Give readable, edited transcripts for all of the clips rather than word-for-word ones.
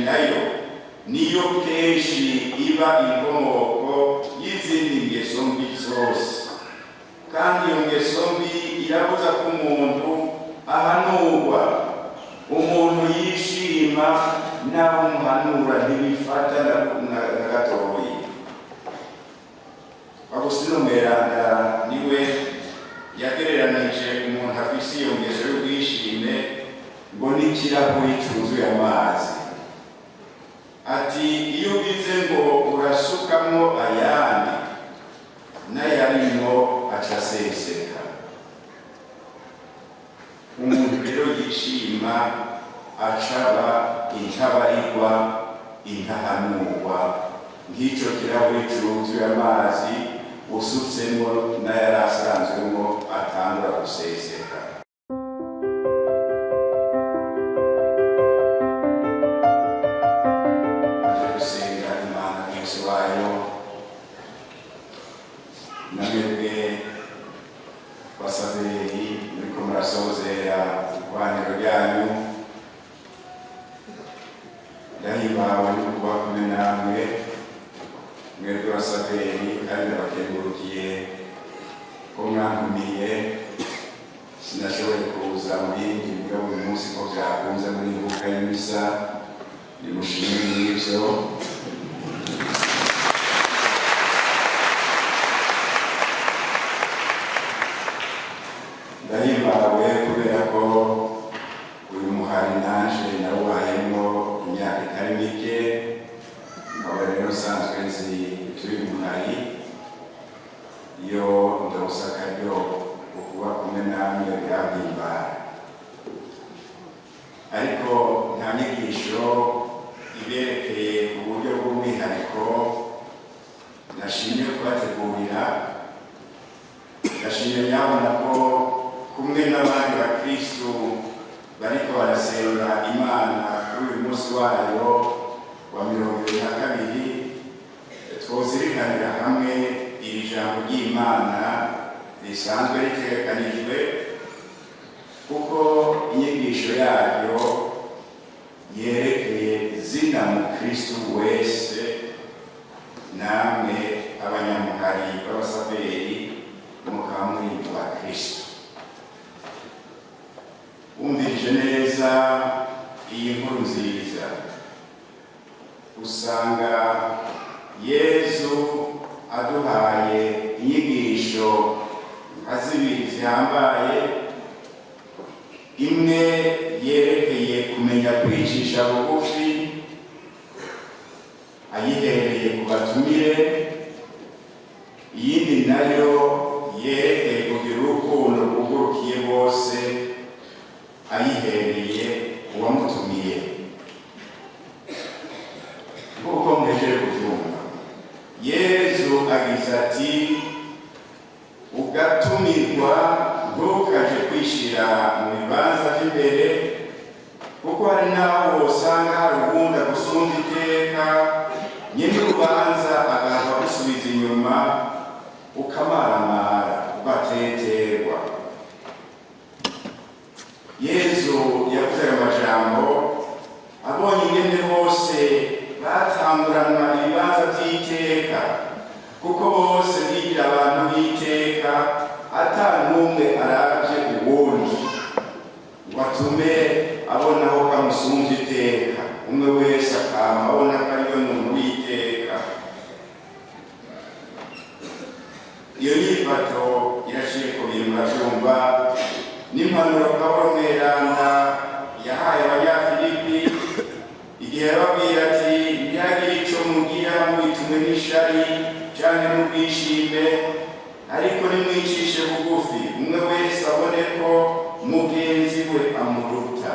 nayo niyo kenshi iba inkomoko y'izindi ngeso mbi zose. Kandi iyo ngeso mbi irabuza ko umuntu ahanurwa. Umuntu yishima n'aho umuhanura ntibifata na gatoyi. Agusitino Mweranda niwe yagereranije umuntu afise iyo ngeso y'ubwishime ngo n'ikirahuri cuzuye amazi. Ati: "Iyo ugize ngo urasukamwo ayandi, n'ayarimwo aca aseseka." Umuntu rero yishima acaba intabarigwa, intahanurwa, nk'ico kirahuri cuzuye amazi usutsemwo n'ayari asanzwemwo atangura guseseka. Aje gusenga Imana ku munsi wayo, namwebwe basaveri muriko murasozera ikoraniro ryanyu, ndahimbawe no kuba kumwe namwe mwebwe basaveri, kandi ndabakengurukiye ko mwantumiye. Sinashoboye kuza mu bindi, mugabo uyu munsi ko vyakunze muri mbuga y'imisa, nimushimwe mw'ivyo. Ndahimbawe kubera ko uyu muhari nanje nawubayemwo imyaka itari mike, nkaba rero nsanzwe nzi ivy'uyu muhari. Iyo ndonse akaryo ko kuba kumwe namwe birampimbara. Ariko nta nyigisho iberekeye ku buryo bw'umwihariko nashimye kubategurira. Ndashimye nyabona ko kumwe n'abandi bakristu bariko barasenga Imana kuri uyu munsi wayo wa 22, twozirikanira hamwe iri jambo ry'Imana risanzwe ritegekanijwe, kuko inyigisho yaryo yerekeye zina mukristu wese, namwe abanyamuhari b'abasaveri mukaba muri mu bakristu. Wumvirije neza iyi nkuru nziza, usanga Yezu aduhaye inyigisho nka zibiri zihambaye. Imwe yerekeye kumenya kwicisha bugufi, ayihereye ku batumire. Iyindi nayo yerekeye kugira urukundo rwugurukiye bose, ayihereye uwamutumiye. Nk'uko mwejeje kuvyumva, Yezu agize ati: "Ugatumirwa ntukaje kwishira mu bibanza vy'imbere, kuko hari n'aho wosanga hari uwundi agusumba iteka, nyene urubanza agahava gusubiza inyuma, ukamaramara, ugateterwa." Yezu yavuze ayo majambo abonye ingene bose batanguranwa ibibanza vy'iteka, kuko bose bigira abantu b'iteka, ata n'umwe aravye uwundi ngo atume abonaho ko amusumvye iteka. Umwe wese akama abona ko ariwe muntu w'iteka. Iyo nyifato iraciye ku bintu, muravyumva, n'impanuro Pawulo Mweranda yahaye Abanyafilipi igihe yababwira ati: "Ntihagire ico mugira mubitumwe n'ishari canke n'ubwishime, ariko nimwicishe bugufi, umwe wese abone ko mugenzi we amuruta."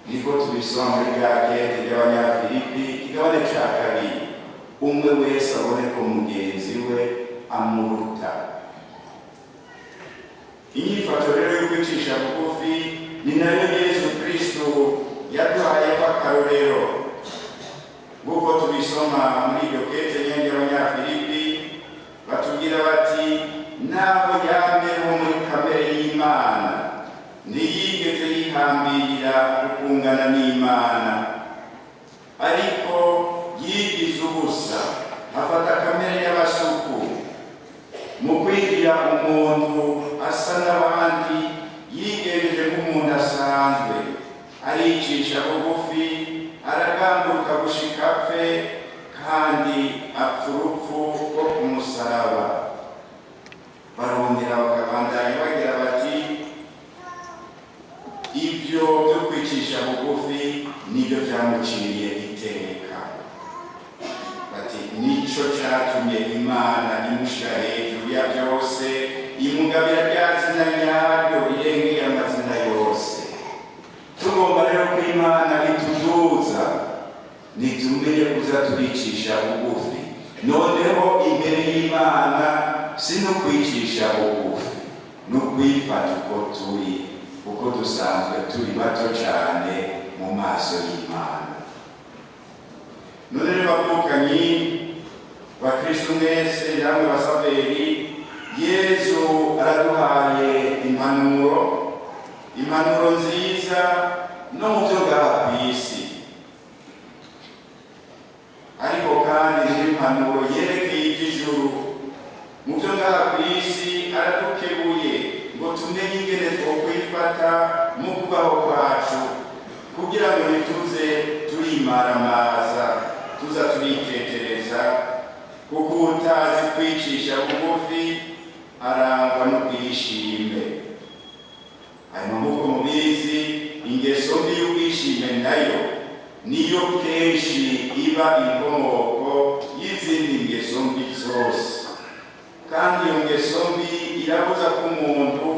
Niko tubisoma muri rya kete ry'Abanyafilipi, ikigabane ca kabiri: umwe wese abone ko mugenzi we amuruta. Inyifato rero yo kwicisha bugufi ni nayo Yesu Kristo yaduhayeko akarorero, nk'uko tubisoma muri iryo kete nyene ry'Abanyafilipi. Batubwira bati: "Naho yamyeho muri kamere y'Imana, ntiyigeze yihambirira ukungana n'Imana." Ariko yigize ubusa, afata kamere y'abasuku. Mu kwigira umuntu asa n'abandi, yigenjeje nk'umuntu asanzwe, aricisha bugufi, aragamburuka gushika apfe, kandi apfa urupfu rwo ku musaraba. Barongera bakabandanya bagira bati: ibyo byo kwicisha bugufi nibyo byamuciriye iteka. Bati: nico catumye Imana imushyira hejuru ya byose, imugabira rya zina nyaryo rirengeye amazina yose. Tugomba rero ko Imana ituduza, nitumenye kuza turicisha bugufi. Noneho imbere y'Imana si no kwicisha bugufi, no kwifata uko turi, kuko dusanzwe turi bato cyane mu maso y'Imana. None rero bavukanyi, bakristu mwese namwe basaveri, Yezu araduhaye impanuro, impanuro nziza no mu byo ngaha ku isi, ariko kandi n'impanuro yerekeye iby'ijuru. Mu byo ngaha ku isi aradukebuye ngo tumenye ingene twokwifata mu kubaho kwacu, kugira ngo ntituze turimaramaza, tuza turitetereza, kuko utazi kwicisha bugufi arangwa n'ubwishime. Hanyuma, nk'uko mubizi, ingeso mbi y'ubwishime nayo niyo kenshi iba inkomoko y'izindi ngeso mbi zose, kandi iyo ngeso mbi irabuza ko umuntu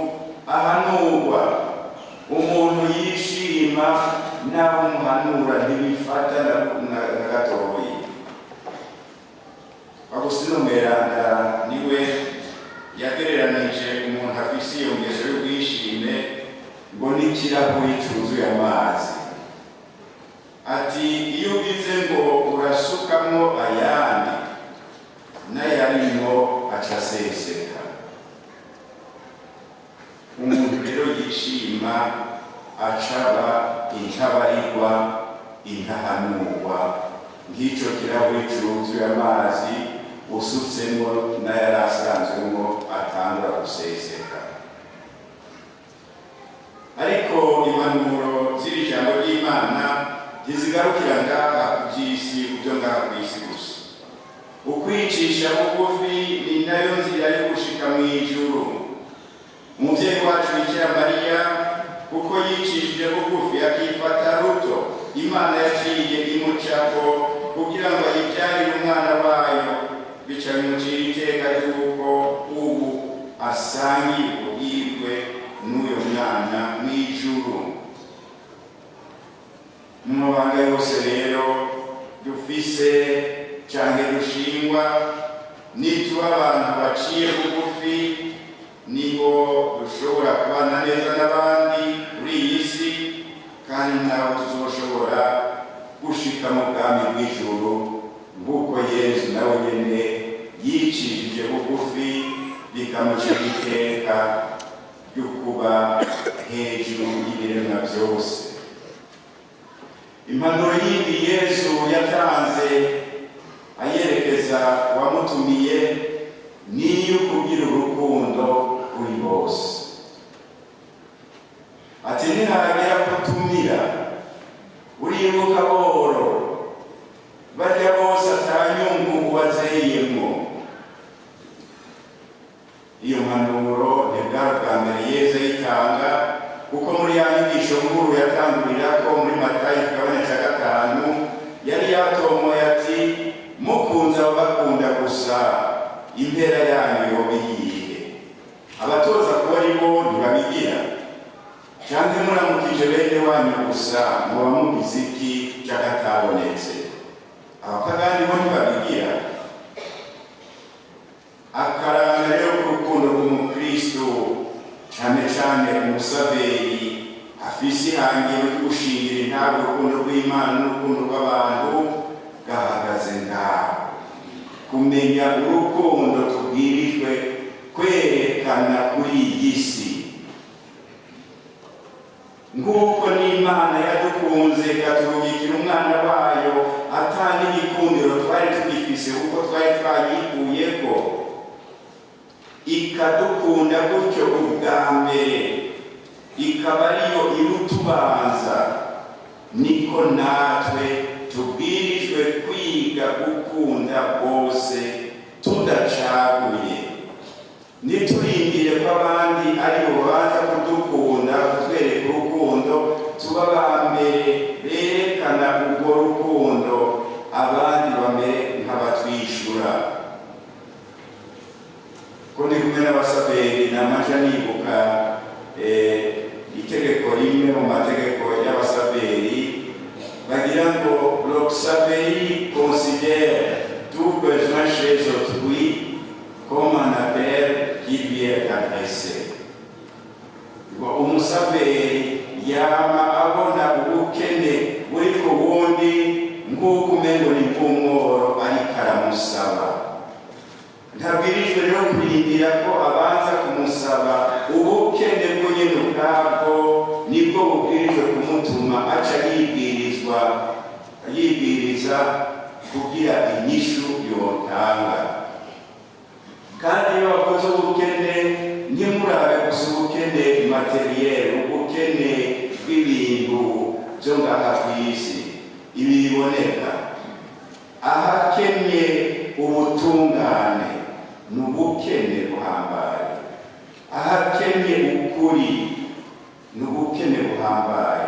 ahanurwa. Umuntu yishima n'abo umuhanura ntibifata na gatoyi. Agusitino Mweranda niwe yagereranije umuntu afise iyo ngeso y'ubwishime ngo n'ikirahuri cyuzuye amazi. Ati: iyo ugize ngo urasukamo ayandi, n'ayarimwo aca aseseka. Umuntu rero yishima acaba intabarigwa, intahanurwa, nk'icyo kirahuri cyuzuye amazi usutsemo n'ayari asanzwemo atangura guseseka. Ariko impanuro z'iri jambo ry'Imana ntizigarukira ngaha ku by'isi, ku byo ngaha ku isi gusa. Ukwicisha bugufi ni nayo nzira yo gushika mu ijuru. Umubyeyi wacu Bikira Mariya, kuko yicishije bugufi akifata ruto, Imana yaciye imucako kugira ngo ayibyarire umwana wayo, bica bimucira iteka ry'uko ubu asangiye ubuhirwe n'uyo mwana mu ijuru. Mu mabanga yose rero dufise canke dushingwa, nituba abantu baciye bugufi, nibo dushobora kubana neza n'abandi kuri iyi si, kandi nabo tuzoshobora gushika mu bwami bw'ijuru, nk'uko Yezu nawe nyene yicishije bugufi bikamucira iteka ryo kuba hejuru y'ibiremwa byose. Impanuro yindi Yezu yatanze ayerekeza uwamutumiye niyo kugira urukundo kuri bose. Ati: nihagera kutumira, uribuka boro barya bose atanyungu ubazeyemwo. Iyo mpanuro ntibwari bwa mbere Yezu ayitanga, kuko muri ya nyigisho nkuru yatangurira ko muri Matayo ikigabane cya 5 yari yatomoye ati: mukunze ababakunda gusa, impera yanyu yoba iyihe? Abatoza kuba ari bo ntibabigira? Cyangwa muramukije bene wanyu gusa, muba mugize iki cy'akatabonetse? Abapagani bo ntibabigira? Akaranga rero k'urukundo rw'umukristo, cyane cyane umusaveri afise ihangiro ryo gushingira intabwe urukundo rw'Imana n'urukundo rw'abantu, gahagaze ngaho: kumenya urukundo tubwirijwe kwerekana kuri iyi si, nk'uko n'Imana yadukunze ikaturungikira umwana wayo. dufise kuko twari twayikuyeko, ikadukunda gutyo ubwa mbere, ikaba ariyo irutubanza, niko natwe tubwirijwe kwiga gukunda bose tudacaguye. Ntiturindire ko abandi ari bo baza kudukunda, kutwereka urukundo. Tuba ba mbere berekana urwo rukundo, abandi bamere nk'abatwishura. Ko ndi kumwe n'abasaveri, namaja nibuka itegeko rimwe mu mategeko y'abasaveri bagira ngo: "L'Opsaveri considère tout besoin chez autrui comme un appel qui lui est adressé." Ngo umusaveri yama abona ubukene buri ku wundi nk'uko umengo ni nk'umworo ariko aramusaba. Ntabwirijwe rero kurindira ko abanza kumusaba. Ubukene bwo nyene ubwabwo nibwo bubwirijwe kumutuma aca yibwirizwa, yibwiriza kugira inyishu yotanga. Kandi iyo bakoze ubukene, ntimurabe gusa ubukene matériel, ubukene bw'ibintu byo ngaha ku isi, ibi biboneka. Ahakennye ubutungane ni ubukene buhambaye, ahakennye ukuri ni ubukene buhambaye.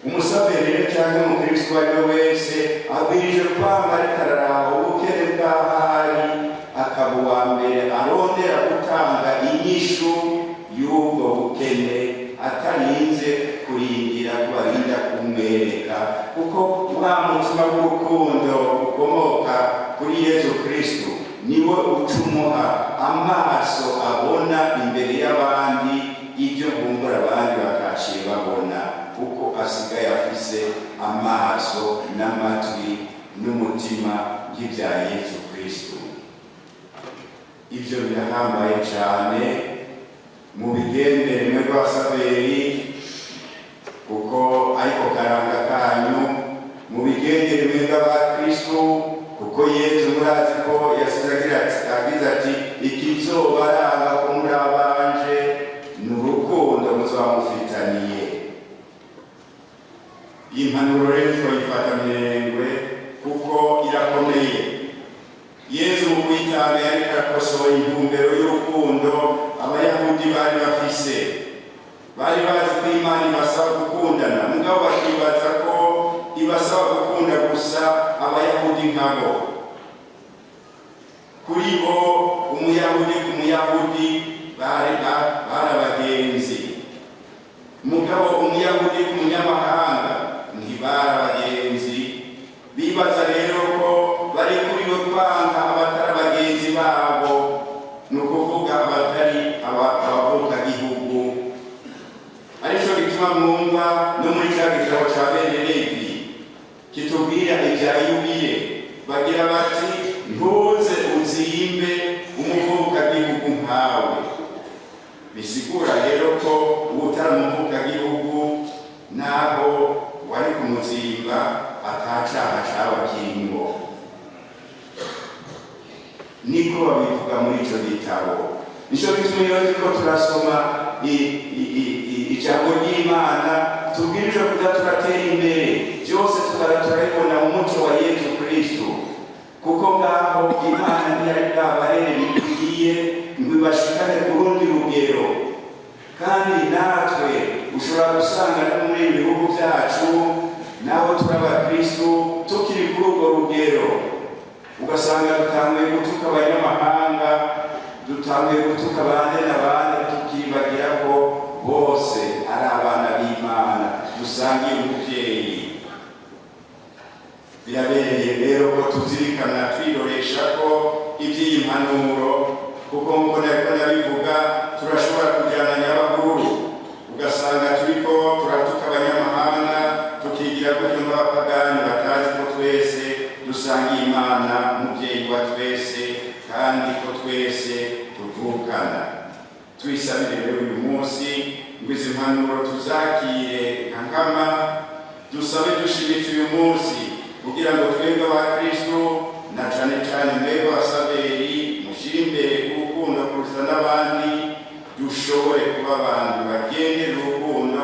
Umusaveri rero cyangwa umukristo uwo ari we wese abwirijwe kwama ariko araraba ubukene bw'ahari, akaba uwa mbere arondera gutanga inyishu y'ubwo bukene, atarinze kurindira ko barinda kumwereka, kuko wa mutima w'urukundo ukomoka kuri Yezu Kristu niwe ucumuha amaso abona imbere y'abandi ibyo bumbura abandi bakaciye babona, kuko asigaye afise amaso n'amatwi n'umutima nk'ibya Yezu Kristu. Ibyo birahambaye cyane mu bigendere mwe rw'abasaveri, kuko ariko karanga kanyu. Mu bigendere mwe bw'abakristu, kuko Yezu murazi ko yasize agira agize ati: "Ikizobaranga ko muri abanje ni urukundo muzaba mufitaniye." Iyi mpanuro rero twayifata mirengwe kuko irakomeye. Yezu mu kwitanga yariko arakosora intumbero y'urukundo Abayahudi bari bafise. Bari bazi ko Imana ibasaba gukundana, mugabo bakibaza ko ibasaba gukunda gusa Abayahudi nkabo. Kuri bo, Umuyahudi ku Muyahudi bari abagenzi, mugabo Umuyahudi ku munyamahanga ntibari abagenzi. Bibaza rero ko bari kuriwe kwanga abatari abagenzi babo, ni ukuvuga abatari abavukagihugu. Aricyo gituma mwumva no muri cya gitabo cya bene Levi kitubwira ibya yubile, bagira bati: "Ntuze uzimbe umuvukagihugu nkawe." Bisigura rero ko utari umuvukagihugu, naho wari kumuzimba, atacaha caba kirimwo. Niko babivuga muri ico gitabo. Nico gituma iyo turiko turasoma ijambo ry'Imana, tubwirijwe kuza turatera imbere, byose tukaza turabibona mu muco wa Yezu Kristu, kuko ngaho Imana ntiyari bwabarere bikwiye ngo ibashikane ku rundi rugero. Kandi natwe ushobora gusanga no muri ibi bihugu byacu, naho turi abakristu, tukiri kuri urwo rugero, ugasanga dutanguye gutuka abanyamahanga, dutanguye gutuka abandi n'abandi, tukibagira ko bose ari abana b'Imana dusangiye umubyeyi. Birabereye rero ko tuzirikana, twiroresha ko iby'iyi mpanuro, kuko nk'uko nariko ndabivuga, turashobora kujyana nyabahururu, ugasanga turiko turatuka abanyamahanga, tukigira gutyo nk'abapagani batazi ko twese dusangiye Imana mubyeyi wa twese, kandi ko twese tuvukana. Twisabire rero uyu munsi ngo izi mpanuro tuzakire nka nkama. Dusabe dushimitse uyu munsi. Kugira ngo twebwe abakristo, na cane cane mwebwe abasaveri mushyire imbere urukundo kurusha n'abandi, dushobore kuba abantu bagendera urukundo,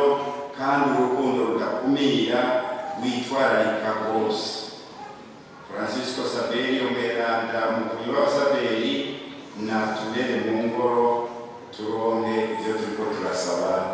kandi urukundo rudakumira, rwitwararika rwose. Francisco Saveri umweranda, umukuru w'abasaveri, natubere mu ngoro turonke ibyo turiko turasaba.